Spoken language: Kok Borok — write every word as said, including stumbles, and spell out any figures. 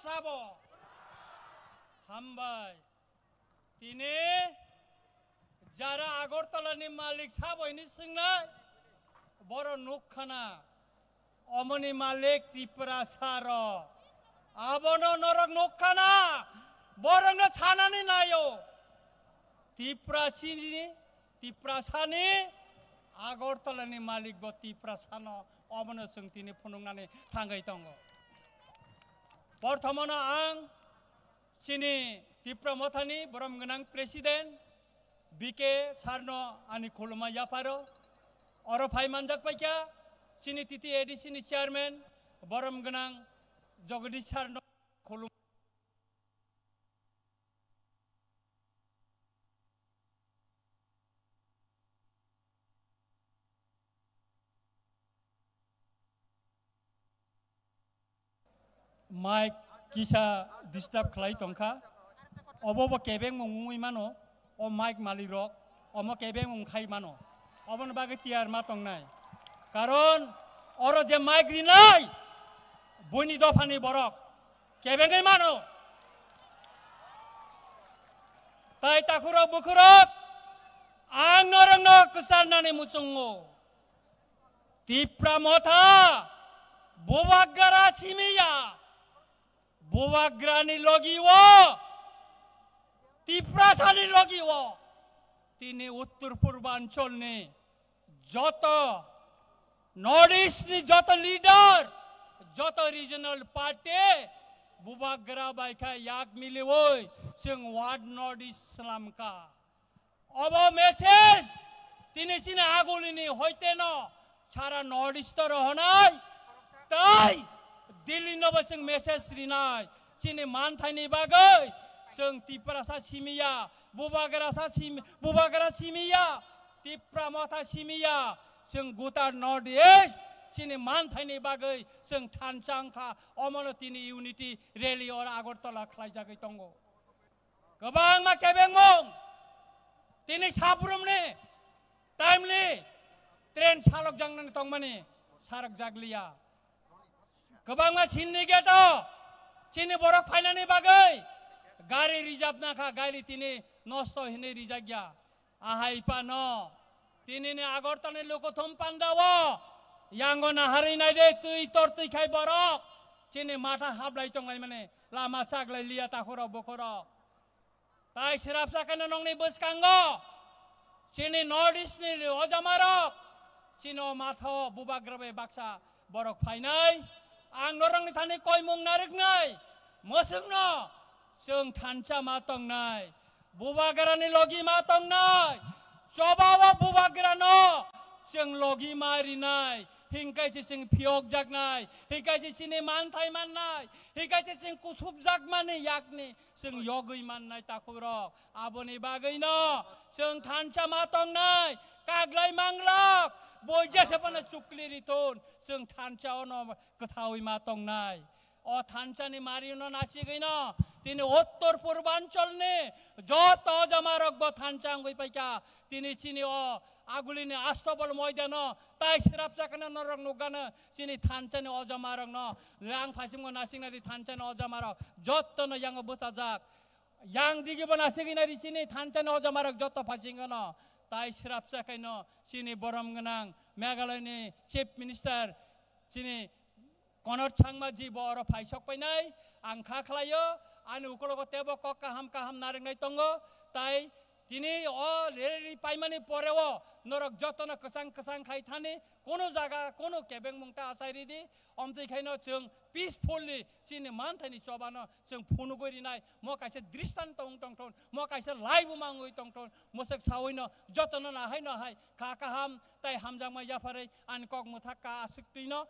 sabo. Hambai. Tini jara Agartala ni malik sabo hini swngnai, boro nukkhana. Omoni malik Tiprasa rok. Abono norok nukkhana. Borokno sanani naio. Tiprasini, Tiprasani Agartala ni malik bo Tiprasano, obono chwng tini phunuknani thangwi tongo. Porthomono ang chini Tipra Mothani borom gwnang President B K Sarno ani khuluma yapharo. Oro phai manjak paikha chini T T A D C ni Chairman borom gwnang Jagadish Sarno khulum. Mic kisa disturb khlai tongkha. Obo bo kebengmung wngwi mano. O mic malik rok omo kebengmung khai mano. Oboni bagwi tiyar ma tongnai. Karon oro je mic rinai, buini dophani borok kebengwi mano. Tai takhurok bukhurok, ang norokno kwcharnani muchungo. Tipra Motha, Bubagra simi ya. Bubagrani logi o, Tiprasani logi o, tini Uttor Purbancholni joto North East ni joto leader, joto regional party Bubagra bai kha yak miliwi chwng One North East slamkha. Obo message tini chini agulini hoiteno sara North East o rohonai, tai Delhi no bo chwng message rinai. Chini manthaini bagwi chwng Tiprasa simiya, Bubagrasa simi, Bubagra simiya, Tipra Motha simiya, chwng gutar North East chini manthaini bagwi chwng thansa wngkha. Omono tini unity rally oro Agartala khlaijagwi tongo. Kwbangma kebengmung tini sabrumni timely train salokjaknani tongmani sarokjakliya. Kwbangma syndicate o chini borok phainani bagwi gari reserve nakha, gari tini nosto hinwi rijakya. Ahai phano tinini Agartala ni lukuthum pandao yango naharwi naide, twi tortwi khai borok chini matha hablai tonglaimani, lama chaglai liya takhurok bukhurok. Tai swrapsa khe nokni bwskango chini North East ni ojamarok chini o matha o Bubagra bai baksa borok phainai. Ang norokni thani koimung narwknai, mwswkno chwng thansa ma tongnai, Bubagrani logi ma tongnai, chobao Bubagrano chwng logi ma rinai, hinkai se chwng phiyokjaknai, hinkai se chini manthai mannai, hinkai se chwng kusupjakmani yakni chwng yogwi mannai takhurok. Aboni bagwino chwng thansa ma tongnai, kaglai manglok, boi jesa phano chukli ritun, chwng thansa ono kwthawi ma tongnai. O thansa ni mari no nasigwi no tini Uttor Purbanchal ni joto jama rok bo thansa wngwi paikha. Tini chini o aguli ni Astobol moidano tai swrapsa kheno norok nukgano chini thansa ni o jama rok no. Yang phaisingo nasiknai di thansa ni o jama rok joto no yango bwchajak. Yang digi bo nasigwi nai di chini thansa ni o jama rok joto phaisingo no. Tai swrapsa khaino chini borom gwnang Meghalaya ni Chief Minister chini Konor Sangma ji bo oro phai sok painai, ang kha khlaio, ani ukologo tebo kok kaham kaham narwknai tongo, tai tini o rally paimani poreo norok jotono kwchang kwchang khai thani, kunu jaga, kunu kebengmung ta achai ridi, omtwi khaino chwng peacefully chini manthaini chobano chwng phunugwi rinai, mo kaisa dristanto wng tongthon, mo kaisa laibuma wngwi tongthon, mwswk sawino jotono nahai nahai kha kaham tai hamjakma yapharwi ani kok mwthak ka aswk twino